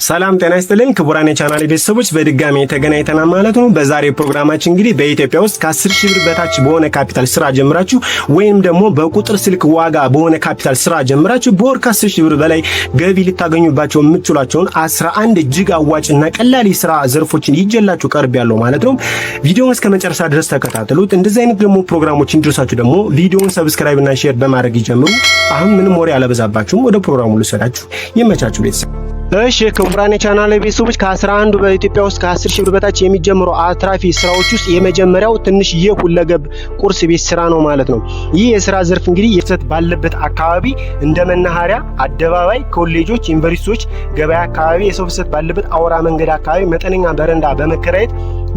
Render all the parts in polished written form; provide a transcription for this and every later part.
ሰላም ጤና ይስጥልን ክቡራን የቻናል ቤተሰቦች፣ በድጋሚ ተገናኝተናል ማለት ነው። በዛሬው ፕሮግራማችን እንግዲህ በኢትዮጵያ ውስጥ ከ10 ሺህ ብር በታች በሆነ ካፒታል ስራ ጀምራችሁ ወይም ደግሞ በቁጥር ስልክ ዋጋ በሆነ ካፒታል ስራ ጀምራችሁ በወር ከ10 ሺህ ብር በላይ ገቢ ልታገኙባቸው የምትችሏቸውን 11 እጅግ አዋጭና ቀላል የስራ ዘርፎችን ይዤላችሁ ቀርቤያለሁ ማለት ነው። ቪዲዮውን እስከ መጨረሻ ድረስ ተከታተሉት። እንደዚህ አይነት ደግሞ ፕሮግራሞች እንዲደርሳችሁ ደግሞ ቪዲዮውን subscribe እና share በማድረግ ይጀምሩ። አሁን ምንም ወሬ አላበዛባችሁም፣ ወደ ፕሮግራሙ ልውሰዳችሁ። ይመቻችሁ ቤተሰብ። እሺ ክቡራን የቻናል ቤተሰቦች፣ ከ11 በኢትዮጵያ ውስጥ ከ10 ሺህ ብር በታች የሚጀምሩ አትራፊ ስራዎች ውስጥ የመጀመሪያው ትንሽዬ ሁለገብ ቁርስ ቤት ስራ ነው ማለት ነው። ይህ የስራ ዘርፍ እንግዲህ የፍሰት ባለበት አካባቢ እንደ መናኸሪያ፣ አደባባይ፣ ኮሌጆች፣ ዩኒቨርሲቲዎች፣ ገበያ አካባቢ፣ የሰው ፍሰት ባለበት አውራ መንገድ አካባቢ መጠነኛ በረንዳ በመከራየት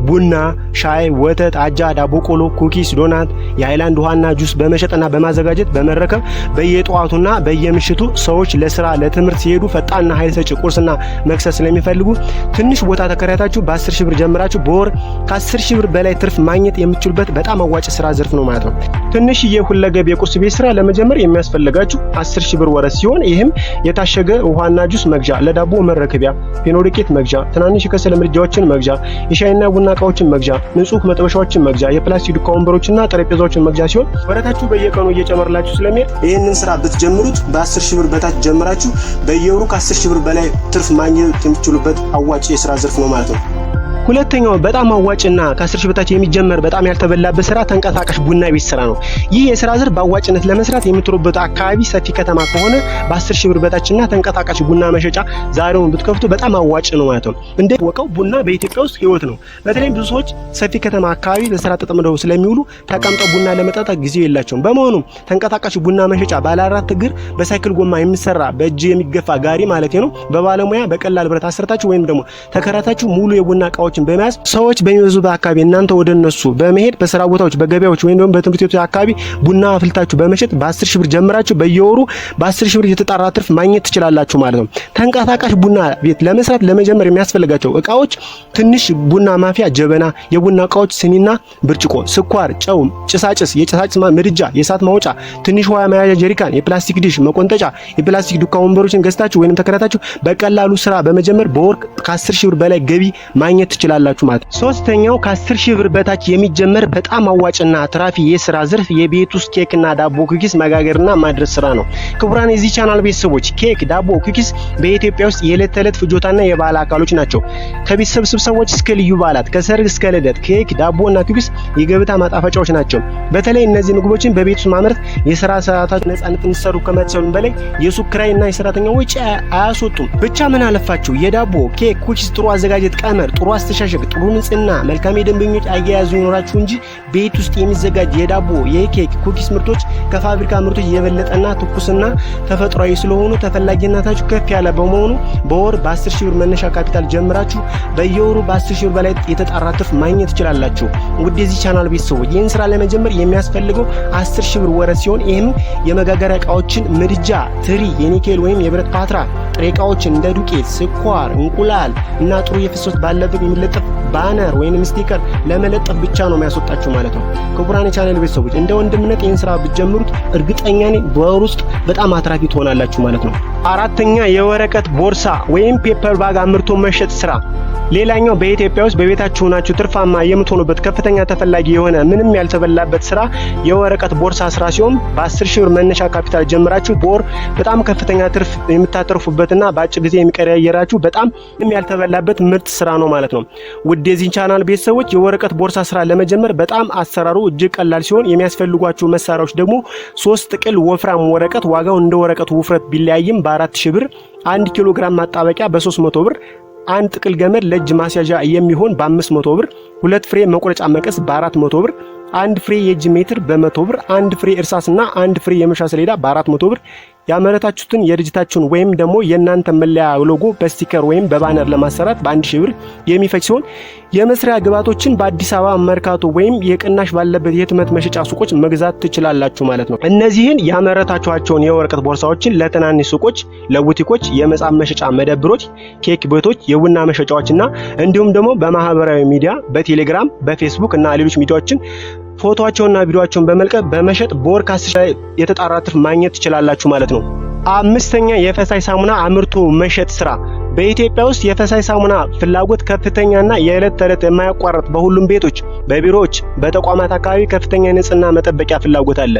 ቡና፣ ሻይ፣ ወተት፣ አጃ፣ ዳቦ ቆሎ፣ cookies፣ donut፣ የሃይላንድ ውሃና ጁስ በመሸጥና በማዘጋጀት በመረከብ በየጠዋቱና በየምሽቱ ሰዎች ለስራ ለትምህርት ሲሄዱ ፈጣንና ኃይል ሰጪ ቁርስና መክሰስ ስለሚፈልጉ ትንሽ ቦታ ተከራይታችሁ በ10 ሺህ ብር ጀምራችሁ በወር ከ10 ሺህ ብር በላይ ትርፍ ማግኘት የምትችሉበት በጣም አዋጭ ስራ ዘርፍ ነው ማለት ነው። ትንሽዬ ሁለገብ የቁርስ ቤት ስራ ለመጀመር የሚያስፈልጋችሁ 10 ሺህ ብር ወረት ሲሆን ይህም የታሸገ ውሃና ጁስ መግዣ፣ ለዳቦ መረከቢያ፣ ፊኖ ዱቄት መግዣ፣ ትናንሽ የከሰል ምድጃዎችን መግዣ፣ የሻይና ቡና እቃዎችን መግዣ፣ ንጹህ መጥበሻዎችን መግዣ፣ የፕላስቲክ ዱካ ወንበሮችና ጠረጴዛዎችን መግዣ ሲሆን ወረታችሁ በየቀኑ እየጨመረላችሁ ስለሚሄድ ይህንን ስራ ብትጀምሩት በ10 ሺህ ብር በታች ጀምራችሁ በየወሩ ከ10 ሺህ ብር በላይ ትርፍ ማግኘት የምትችሉበት አዋጭ የስራ ዘርፍ ነው ማለት ነው። ሁለተኛው በጣም አዋጭና ከ10 ሺህ በታች የሚጀመር በጣም ያልተበላበት ስራ ተንቀሳቃሽ ቡና ቤት ስራ ነው። ይህ የስራ ዘርፍ በአዋጭነት ለመስራት የምትኖሩበት አካባቢ ሰፊ ከተማ ከሆነ በ10 ሺህ ብር በታችና ተንቀሳቃሽ ቡና መሸጫ ዛሬውን ብትከፍቱ በጣም አዋጭ ነው ማለት ነው። እንደወቀው ቡና በኢትዮጵያ ውስጥ ህይወት ነው። በተለይም ብዙ ሰዎች ሰፊ ከተማ አካባቢ ለስራ ተጠምደው ስለሚውሉ ተቀምጠው ቡና ለመጠጣት ጊዜ የላቸውም። በመሆኑም ተንቀሳቃሽ ቡና መሸጫ ባለ አራት እግር በሳይክል ጎማ የሚሰራ በእጅ የሚገፋ ጋሪ ማለት ነው፣ በባለሙያ በቀላል ብረት አሰርታችሁ ወይም ደግሞ ተከራይታችሁ ሙሉ የቡና እቃዎች በመያዝ ሰዎች በሚበዙበት አካባቢ እናንተ ወደ እነሱ በመሄድ በስራ ቦታዎች፣ በገበያዎች ወይም ደግሞ በትምህርት ቤቶች አካባቢ ቡና አፍልታችሁ በመሸጥ በ10 ሺህ ብር ጀምራችሁ በየወሩ በ10 ሺህ ብር የተጣራ ትርፍ ማግኘት ትችላላችሁ ማለት ነው። ተንቀሳቃሽ ቡና ቤት ለመስራት ለመጀመር የሚያስፈልጋቸው እቃዎች ትንሽ ቡና ማፍያ ጀበና፣ የቡና እቃዎች ስኒና ብርጭቆ፣ ስኳር፣ ጨው፣ ጭሳጭስ፣ የጭሳጭስ ምድጃ፣ የእሳት ማውጫ፣ ትንሽ ውሃ መያዣ ጀሪካን፣ የፕላስቲክ ዲሽ መቆንጠጫ፣ የፕላስቲክ ዱካ ወንበሮችን ገዝታችሁ ወይንም ተከራይታችሁ በቀላሉ ስራ በመጀመር በወር ከ10 ሺህ ብር በላይ ገቢ ማግኘት ትችላላችሁ ማለት ነው። ሶስተኛው ከ10 ሺህ ብር በታች የሚጀመር በጣም አዋጭና አትራፊ የስራ ዘርፍ የቤት ውስጥ ኬክና ዳቦ cookies መጋገርና ማድረስ ስራ ነው። ክቡራን የዚህ ቻናል ቤተሰቦች፣ ኬክ፣ ዳቦ፣ cookies በኢትዮጵያ ውስጥ የዕለት ተዕለት ፍጆታና የባህል አካሎች ናቸው። ከቤተሰብ ስብሰባዎች እስከ ልዩ በዓላት፣ ከሰርግ እስከ ልደት ኬክ፣ ዳቦና cookies የገበታ ማጣፈጫዎች ናቸው። በተለይ እነዚህ ምግቦችን በቤት ውስጥ ማምረት የስራ ሰዓታችሁ ነጻነት እንዲሰሩ ከመቻሉም በላይ የሱቅ ኪራይና የሰራተኛ ወጪ አያስወጡም። ብቻ ምን አለፋችሁ የዳቦ፣ ኬክ፣ cookies ጥሩ አዘጋጀት ቀመር፣ ጥሩ አስተሻሸግ፣ ጥሩ ንጽህና፣ መልካም የደንበኞች አያያዙ ይኖራችሁ እንጂ ቤት ውስጥ የሚዘጋጅ የዳቦ፣ የኬክ፣ cookies ምርቶች ከፋብሪካ ምርቶች የበለጠና ትኩስና ተፈጥሯዊ ስለሆኑ ተፈላጊነታችሁ ከፍ ያለ በመሆኑ በወር በ10 ሺህ ብር መነሻ ካፒታል ጀምራችሁ በየወሩ በ10 ሺህ ብር በላይ የተጣራ ትርፍ ማግኘት ትችላላችሁ። ውድ የዚህ ቻናል ቤተሰቦች፣ ይህን ስራ ለመጀመር የሚያስፈልገው 10 ሺህ ብር ወረት ሲሆን ይህም የመጋገሪያ እቃዎችን ምድጃ፣ ትሪ፣ የኒኬል ወይም የብረት ፓትራ፣ ጥሬ እቃዎችን እንደ ዱቄት፣ ስኳር፣ እንቁላል እና ጥሩ የፍሰት ባለበት የሚለጠፍ banner ወይም sticker ለመለጠፍ ብቻ ነው የሚያስወጣችሁ ማለት ነው። ክቡራን የቻናል ቤተሰቦች፣ እንደ ወንድምነት ይህን ስራ ብትጀምሩት እርግጠኛ ነኝ በወር ውስጥ በጣም አትራፊ ትሆናላችሁ ማለት ነው። አራተኛ የወረቀት ቦርሳ ወይም paper bag አምርቶ መሸጥ ስራ። ሌላኛው በኢትዮጵያ ውስጥ በቤታችሁ ሆናችሁ ትርፋማ የምትሆኑበት ከፍተኛ ተፈላጊ የሆነ ምንም ያልተበላበት ስራ የወረቀት ቦርሳ ስራ ሲሆን በ10 ሺህ ብር መነሻ ካፒታል ጀምራችሁ በወር በጣም ከፍተኛ ትርፍ የምታተርፉበትና በአጭር ጊዜ የሚቀያየራችሁ በጣም ምንም ያልተበላበት ምርጥ ስራ ነው ማለት ነው። ውድ የዚህን ቻናል ቤተሰቦች፣ የወረቀት ቦርሳ ስራ ለመጀመር በጣም አሰራሩ እጅግ ቀላል ሲሆን የሚያስፈልጓችሁ መሳሪያዎች ደግሞ ሶስት ጥቅል ወፍራም ወረቀት፣ ዋጋው እንደ ወረቀቱ ውፍረት ቢለያይም በ4 ሺህ ብር፣ 1 ኪሎ ግራም ማጣበቂያ በ300 ብር፣ አንድ ጥቅል ገመድ ለእጅ ማስያዣ የሚሆን በ500 ብር፣ ሁለት ፍሬ መቁረጫ መቀስ በ400 ብር፣ አንድ ፍሬ የእጅ ሜትር በ100 ብር፣ አንድ ፍሬ እርሳስና አንድ ፍሬ የመሻ ሰሌዳ በ400 ብር፣ ያመረታችሁትን የድርጅታችሁን ወይም ደግሞ የእናንተ መለያ ሎጎ በ sticker ወይም በ banner ለማሰራት በ1 ሺህ ብር የሚፈጅ ሲሆን የመስሪያ ግብዓቶችን በአዲስ አበባ መርካቶ ወይም የቅናሽ ባለበት የህትመት መሸጫ ሱቆች መግዛት ትችላላችሁ ማለት ነው። እነዚህን ያመረታችኋቸውን የወረቀት ቦርሳዎችን ለትናንሽ ሱቆች፣ ለቡቲኮች፣ የመጽሐፍ መሸጫ መደብሮች፣ ኬክ ቤቶች፣ የቡና መሸጫዎችና እንዲሁም ደግሞ በማህበራዊ ሚዲያ በቴሌግራም፣ በፌስቡክ እና ሌሎች ሚዲያዎችን ፎቶቸውና ቪዲዮቸውን በመልቀቅ በመሸጥ በወር ከ10 የተጣራ ትርፍ ማግኘት ትችላላችሁ ማለት ነው። አምስተኛ፣ የፈሳሽ ሳሙና አምርቶ መሸጥ ስራ። በኢትዮጵያ ውስጥ የፈሳሽ ሳሙና ፍላጎት ከፍተኛና የዕለት ተዕለት የማያቋርጥ በሁሉም ቤቶች፣ በቢሮዎች፣ በተቋማት አካባቢ ከፍተኛ የንጽህና መጠበቂያ ፍላጎት አለ።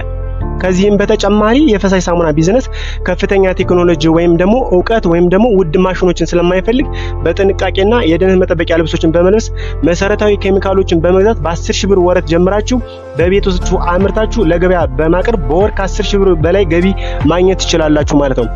ከዚህም በተጨማሪ የፈሳሽ ሳሙና ቢዝነስ ከፍተኛ ቴክኖሎጂ ወይም ደግሞ እውቀት ወይም ደግሞ ውድ ማሽኖችን ስለማይፈልግ በጥንቃቄና የደህንነት መጠበቂያ ልብሶችን በመልበስ መሰረታዊ ኬሚካሎችን በመግዛት በ10 ሺህ ብር ወረት ጀምራችሁ በቤት ውስጥ አምርታችሁ ለገበያ በማቅረብ በወር ከ10 ሺህ ብር በላይ ገቢ ማግኘት ትችላላችሁ ማለት ነው።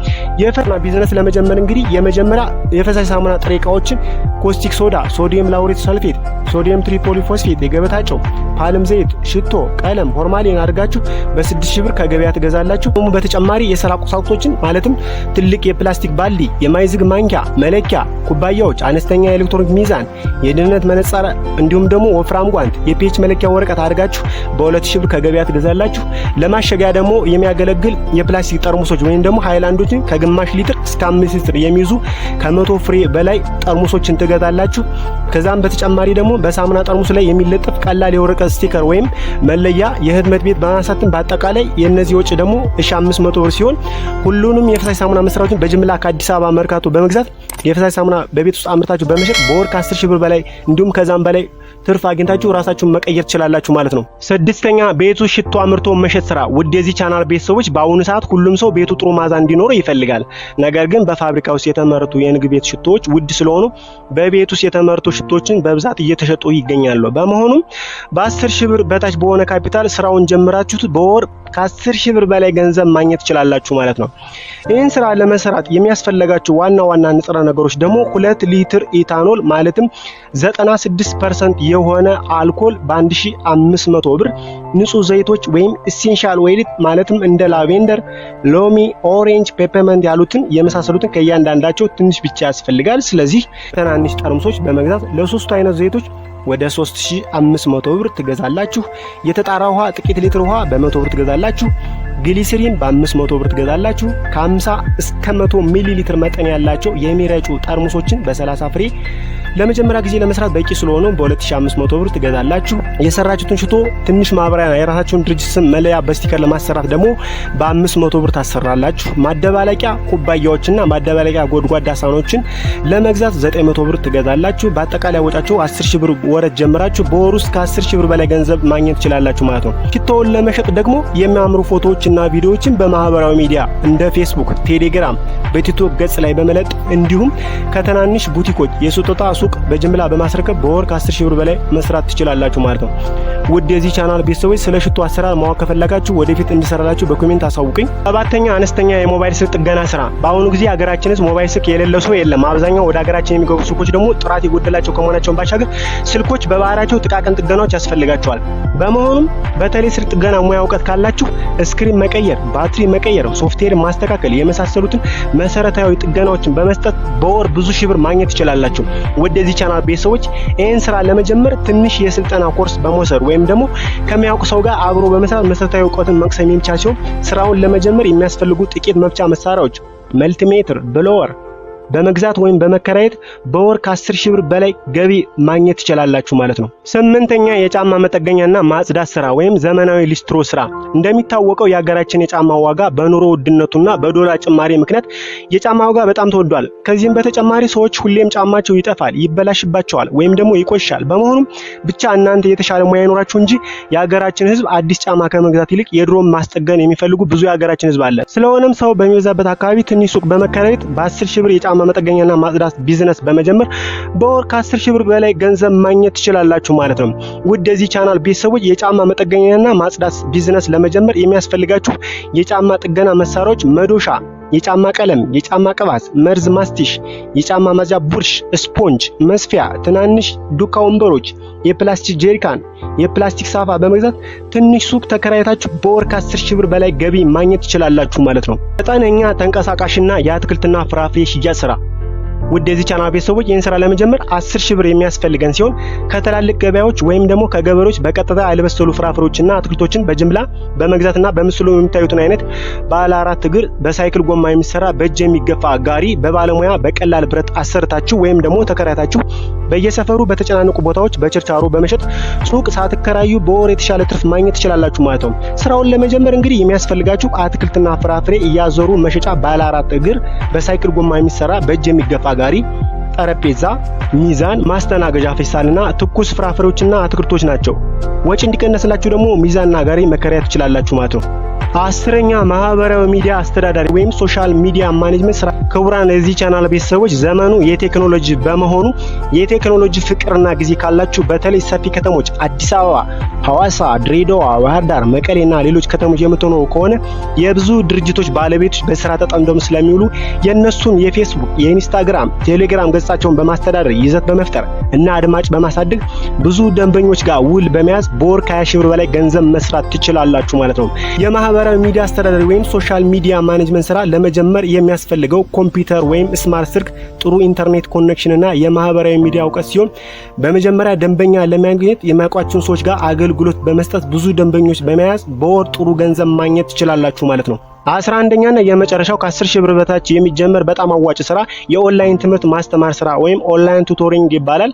የፈሳሽ ቢዝነስ ለመጀመር እንግዲህ የመጀመሪያ የፈሳሽ ሳሙና ጥሬ እቃዎችን caustic soda፣ sodium laureth sulfate፣ sodium tripolyphosphate፣ የገበታ ጨው፣ ፓልም ዘይት፣ ሽቶ፣ ቀለም፣ ፎርማሊን አድርጋችሁ በ6 ሺህ ብር ከገበያ ትገዛላችሁ። ደግሞ በተጨማሪ የስራ ቁሳቁሶችን ማለትም ትልቅ የፕላስቲክ ባልዲ፣ የማይዝግ ማንኪያ፣ መለኪያ፣ ኩባያዎች፣ አነስተኛ የኤሌክትሮኒክ ሚዛን፣ የደህንነት መነጽር እንዲሁም ደግሞ ወፍራም ጓንት፣ የ pH መለኪያ ወረቀት አድርጋችሁ በ2 ሺህ ብር ከገበያ ትገዛላችሁ። ለማሸጊያ ደግሞ የሚያገለግል የፕላስቲክ ጠርሙሶች ወይም ደግሞ ሃይላንዶችን ከግማሽ ሊትር እስከ 5 ሊትር የሚይዙ ከ100 ፍሬ በላይ ጠርሙሶችን ትገዛላችሁ። ከዛም በተጨማሪ ደግሞ በሳሙና ጠርሙስ ላይ የሚለጠፍ ቀላል የወረቀት sticker ወይም መለያ የህትመት ቤት በማሳተም በአጠቃላይ የእነዚህ ወጪ ደግሞ 500 ብር ሲሆን ሁሉንም የፈሳሽ ሳሙና መስራቶችን በጅምላ ከአዲስ አበባ መርካቶ በመግዛት የፈሳሽ ሳሙና በቤት ውስጥ አምርታችሁ በመሸጥ በወር ከ10 ሺህ ብር በላይ እንዲሁም ከዛም በላይ ትርፍ አግኝታችሁ ራሳችሁን መቀየር ትችላላችሁ ማለት ነው። ስድስተኛ፣ ቤቱ ሽቶ አምርቶ መሸጥ ስራ። ውድ የዚህ ቻናል ቤተሰቦች፣ በአሁኑ ሰዓት ሁሉም ሰው ቤቱ ጥሩ መዓዛ እንዲኖረው ይፈልጋል። ነገር ግን በፋብሪካ ውስጥ የተመረቱ የንግድ ቤት ሽቶዎች ውድ ስለሆኑ በቤት ውስጥ የተመረቱ ሽቶችን በብዛት እየተሸጡ ይገኛሉ። በመሆኑም በ10 ሺህ ብር በታች በሆነ ካፒታል ስራውን ጀምራችሁት በወር ከ10 ሺህ ብር በላይ ገንዘብ ማግኘት ትችላላችሁ ማለት ነው። ይህን ስራ ለመስራት የሚያስፈልጋችሁ ዋና ዋና ንጥረ ነገሮች ደግሞ 2 ሊትር ኢታኖል ማለትም 96% የሆነ አልኮል በ1500 ብር፣ ንጹህ ዘይቶች ወይም essential oil ማለትም እንደ lavender፣ ሎሚ፣ orange፣ peppermint ያሉትን የመሳሰሉትን ከእያንዳንዳቸው ትንሽ ብቻ ያስፈልጋል። ስለዚህ ትናንሽ ጠርሙሶች በመግዛት ለሶስቱ አይነት ዘይቶች ወደ 3500 ብር ትገዛላችሁ። የተጣራ ውሃ ጥቂት ሊትር ውሃ በ100 ብር ትገዛላችሁ። ግሊሰሪን በ500 ብር ትገዛላችሁ። ከ50 እስከ 100 ሚሊ ሊትር መጠን ያላቸው የሚረጩ ጠርሙሶችን በ30 ፍሬ ለመጀመሪያ ጊዜ ለመስራት በቂ ስለሆኑ በ2500 ብር ትገዛላችሁ። የሰራችሁትን ሽቶ ትንሽ ማብራሪያ የራሳችሁን ድርጅት ስም መለያ በ sticker ለማሰራት ደግሞ በ500 ብር ታሰራላችሁ። ማደባለቂያ ኩባያዎችና ማደባለቂያ ጎድጓዳ ሳህኖችን ለመግዛት 900 ብር ትገዛላችሁ። በአጠቃላይ ወጫችሁ 10 ሺህ ብር ወረት ጀምራችሁ በወር ውስጥ ከ10 ሺህ ብር በላይ ገንዘብ ማግኘት ትችላላችሁ ማለት ነው። ሽቶውን ለመሸጥ ደግሞ የሚያምሩ ፎቶዎችና ቪዲዮዎችን በማህበራዊ ሚዲያ እንደ ፌስቡክ፣ ቴሌግራም፣ በቲክቶክ ገጽ ላይ በመለጠፍ እንዲሁም ከትናንሽ ቡቲኮች የስጦታ ሱቅ በጅምላ በማስረከብ በወር ከ10 ሺህ ብር በላይ መስራት ትችላላችሁ ማለት ነው። ውድ የዚህ ቻናል ቤተሰቦች፣ ስለ ሽቶ አሰራር ማወቅ ከፈለጋችሁ ወደፊት እንድሰራላችሁ በ comment አሳውቁኝ። ሰባተኛ፣ አነስተኛ የሞባይል ስልክ ጥገና ስራ። በአሁኑ ጊዜ ሀገራችን ውስጥ ሞባይል ስልክ የሌለው ሰው የለም። አብዛኛው ወደ ሀገራችን የሚገቡ ስልኮች ደግሞ ጥራት የጎደላቸው ከመሆናቸውን ባሻገር ስልኮች በባህሪያቸው ጥቃቅን ጥገናዎች ያስፈልጋቸዋል። በመሆኑም በተለይ ስልክ ጥገና ሙያ እውቀት ካላችሁ screen መቀየር፣ ባትሪ መቀየር፣ ሶፍትዌር ማስተካከል የመሳሰሉትን መሰረታዊ ጥገናዎችን በመስጠት በወር ብዙ ሺህ ብር ማግኘት ትችላላችሁ። ወደዚህ ቻናል ቤተሰቦች፣ ይህን ስራ ለመጀመር ትንሽ የስልጠና ኮርስ በመውሰድ ወይም ደግሞ ከሚያውቅ ሰው ጋር አብሮ በመስራት መሰረታዊ እውቀትን መቅሰም የሚቻል ሲሆን ስራውን ለመጀመር የሚያስፈልጉ ጥቂት መፍቻ መሳሪያዎች multimeter፣ blower በመግዛት ወይም በመከራየት በወር ከ10 ሺህ ብር በላይ ገቢ ማግኘት ትችላላችሁ ማለት ነው። ስምንተኛ፣ የጫማ መጠገኛና ማጽዳት ስራ ወይም ዘመናዊ ሊስትሮ ስራ። እንደሚታወቀው የሀገራችን የጫማ ዋጋ በኑሮ ውድነቱና በዶላር ጭማሪ ምክንያት የጫማ ዋጋ በጣም ተወዷል። ከዚህም በተጨማሪ ሰዎች ሁሌም ጫማቸው ይጠፋል፣ ይበላሽባቸዋል ወይም ደግሞ ይቆሽሻል። በመሆኑም ብቻ እናንተ የተሻለ ሙያ ይኖራችሁ እንጂ የሀገራችን ሕዝብ አዲስ ጫማ ከመግዛት ይልቅ የድሮን ማስጠገን የሚፈልጉ ብዙ የሀገራችን ሕዝብ አለ። ስለሆነም ሰው በሚበዛበት አካባቢ ትንሽ ሱቅ በመከራየት በ10 ሺህ ብር የጫማ መጠገኛና ማጽዳት ቢዝነስ በመጀመር በወር ከ10 ሺህ ብር በላይ ገንዘብ ማግኘት ትችላላችሁ ማለት ነው። ውድ የዚህ ቻናል ቤተሰቦች፣ የጫማ መጠገኛና ማጽዳት ቢዝነስ ለመጀመር የሚያስፈልጋችሁ የጫማ ጥገና መሳሪያዎች መዶሻ፣ የጫማ ቀለም፣ የጫማ ቅባት፣ መርዝ ማስቲሽ፣ የጫማ ማጽጃ ቡርሽ፣ ስፖንጅ፣ መስፊያ፣ ትናንሽ ዱካ ወንበሮች፣ የፕላስቲክ ጀሪካን፣ የፕላስቲክ ሳፋ በመግዛት ትንሽ ሱቅ ተከራይታችሁ በወር ከ10 ሺህ ብር በላይ ገቢ ማግኘት ትችላላችሁ ማለት ነው። ዘጠነኛ፣ ተንቀሳቃሽና የአትክልትና ፍራፍሬ ሽያጭ ስራ። ውድ የዚህ ቻናል ቤተሰቦች፣ ይህን ስራ ለመጀመር 10 ሺህ ብር የሚያስፈልገን ሲሆን ከትላልቅ ገበያዎች ወይም ደግሞ ከገበሬዎች በቀጥታ ያልበሰሉ ፍራፍሬዎችና አትክልቶችን በጅምላ በመግዛትና በምስሉ የሚታዩትን አይነት ባለ አራት እግር በሳይክል ጎማ የሚሰራ በእጅ የሚገፋ ጋሪ በባለሙያ በቀላል ብረት አሰርታችሁ ወይም ደግሞ ተከራይታችሁ በየሰፈሩ በተጨናነቁ ቦታዎች በችርቻሮ በመሸጥ ሱቅ ሳትከራዩ በወር የተሻለ ትርፍ ማግኘት ትችላላችሁ ማለት ነው። ስራውን ለመጀመር እንግዲህ የሚያስፈልጋችሁ አትክልትና ፍራፍሬ እያዞሩ መሸጫ ባለ አራት እግር በሳይክል ጎማ የሚሰራ በእጅ የሚገፋ ጋሪ፣ ጠረጴዛ፣ ሚዛን፣ ማስተናገጃ ፌስታልና ትኩስ ፍራፍሬዎችና አትክልቶች ናቸው። ወጪ እንዲቀነስላችሁ ደግሞ ሚዛንና ጋሪ መከራየት ትችላላችሁ ማለት ነው። 10ኛ፣ ማህበራዊ ሚዲያ አስተዳዳሪ ወይም social media management ስራ። ክቡራን የዚህ ቻናል ቤተሰቦች፣ ዘመኑ የቴክኖሎጂ በመሆኑ የቴክኖሎጂ ፍቅርና ጊዜ ካላችሁ በተለይ ሰፊ ከተሞች አዲስ አበባ፣ ሐዋሳ፣ ድሬዳዋ፣ ባህር ዳር፣ መቀሌና ሌሎች ከተሞች የምትኖሩ ከሆነ የብዙ ድርጅቶች ባለቤቶች በስራ ተጠምደው ስለሚውሉ የእነሱን የፌስቡክ፣ የኢንስታግራም፣ ቴሌግራም ገጻቸውን በማስተዳደር፣ ይዘት በመፍጠር እና አድማጭ በማሳደግ ብዙ ደንበኞች ጋር ውል በመያዝ በወር ከ20 ሺህ ብር በላይ ገንዘብ መስራት ትችላላችሁ ማለት ነው። የማህበራዊ ሚዲያ አስተዳዳሪ ወይም social media management ስራ ለመጀመር የሚያስፈልገው ኮምፒውተር ወይም smart ስልክ፣ ጥሩ ኢንተርኔት connection እና የማህበራዊ ሚዲያ እውቀት ሲሆን በመጀመሪያ ደንበኛ ለማግኘት የሚያውቋቸውን ሰዎች ጋር አገልግሎት በመስጠት ብዙ ደንበኞች በመያዝ በወር ጥሩ ገንዘብ ማግኘት ትችላላችሁ ማለት ነው። 11ኛና የመጨረሻው ከ10 ሺህ ብር በታች የሚጀመር በጣም አዋጭ ስራ የኦንላይን ትምህርት ማስተማር ስራ ወይም online tutoring ይባላል።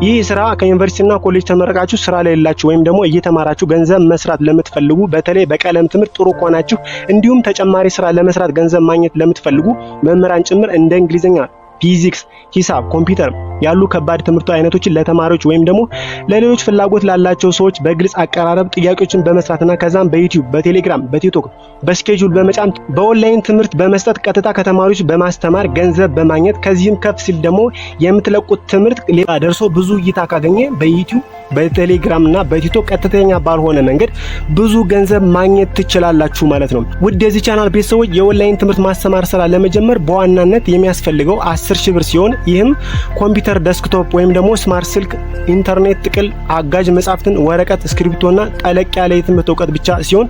ይህ ስራ ከዩኒቨርሲቲና ኮሌጅ ተመረቃችሁ ስራ ለሌላችሁ ወይም ደግሞ እየተማራችሁ ገንዘብ መስራት ለምትፈልጉ፣ በተለይ በቀለም ትምህርት ጥሩ ከሆናችሁ፣ እንዲሁም ተጨማሪ ስራ ለመስራት ገንዘብ ማግኘት ለምትፈልጉ መምህራን ጭምር እንደ እንግሊዝኛ፣ ፊዚክስ፣ ሂሳብ፣ ኮምፒውተር ያሉ ከባድ ትምህርት አይነቶችን ለተማሪዎች ወይም ደግሞ ለሌሎች ፍላጎት ላላቸው ሰዎች በግልጽ አቀራረብ ጥያቄዎችን በመስራትና ከዛም በዩቲዩብ፣ በቴሌግራም፣ በቲክቶክ በ schedule በመጫን በኦንላይን ትምህርት በመስጠት ቀጥታ ከተማሪዎች በማስተማር ገንዘብ በማግኘት፣ ከዚህም ከፍ ሲል ደግሞ የምትለቁት ትምህርት ሌላ ደርሶ ብዙ እይታ ካገኘ በዩቲዩብ፣ በቴሌግራም እና በቲክቶክ ቀጥተኛ ባልሆነ መንገድ ብዙ ገንዘብ ማግኘት ትችላላችሁ ማለት ነው። ውድ የዚህ ቻናል ቤተሰቦች፣ የኦንላይን ትምህርት ማስተማር ስራ ለመጀመር በዋናነት የሚያስፈልገው 10 ሺህ ብር ሲሆን ይህም ኮምፒውተር desktop ወይም ደግሞ smart ስልክ፣ ኢንተርኔት ጥቅል፣ አጋዥ መጻሕፍትን፣ ወረቀት፣ እስክሪብቶና ጠለቅ ያለ የትምህርት እውቀት ብቻ ሲሆን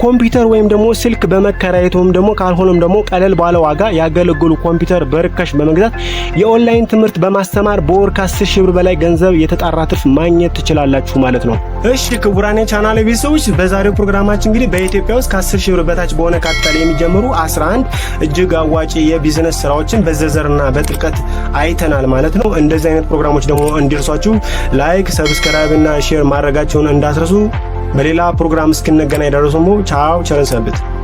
ኮምፒውተር ወይም ደግሞ ስልክ በመከራየት ወይም ደግሞ ካልሆነም ደግሞ ቀለል ባለ ዋጋ ያገለገሉ ኮምፒውተር በርካሽ በመግዛት የኦንላይን ትምህርት በማስተማር በወር ከ10 ሺህ ብር በላይ ገንዘብ የተጣራ ትርፍ ማግኘት ትችላላችሁ ማለት ነው። እሺ ክቡራን የቻናል ቤተሰቦች፣ በዛሬው ፕሮግራማችን እንግዲህ በኢትዮጵያ ውስጥ ከ10 ሺህ ብር በታች በሆነ ካፒታል የሚጀምሩ 11 እጅግ አዋጪ የቢዝነስ ስራዎችን በዝርዝርና በጥልቀት አይተናል ማለት ነው። እንደዚህ አይነት ፕሮግራሞች ደግሞ እንዲደርሷችሁ like፣ subscribe እና share ማድረጋችሁን እንዳትረሱ። በሌላ ፕሮግራም እስክንገናኝ ድረስ ቻው፣ ቸር ሰንብቱ።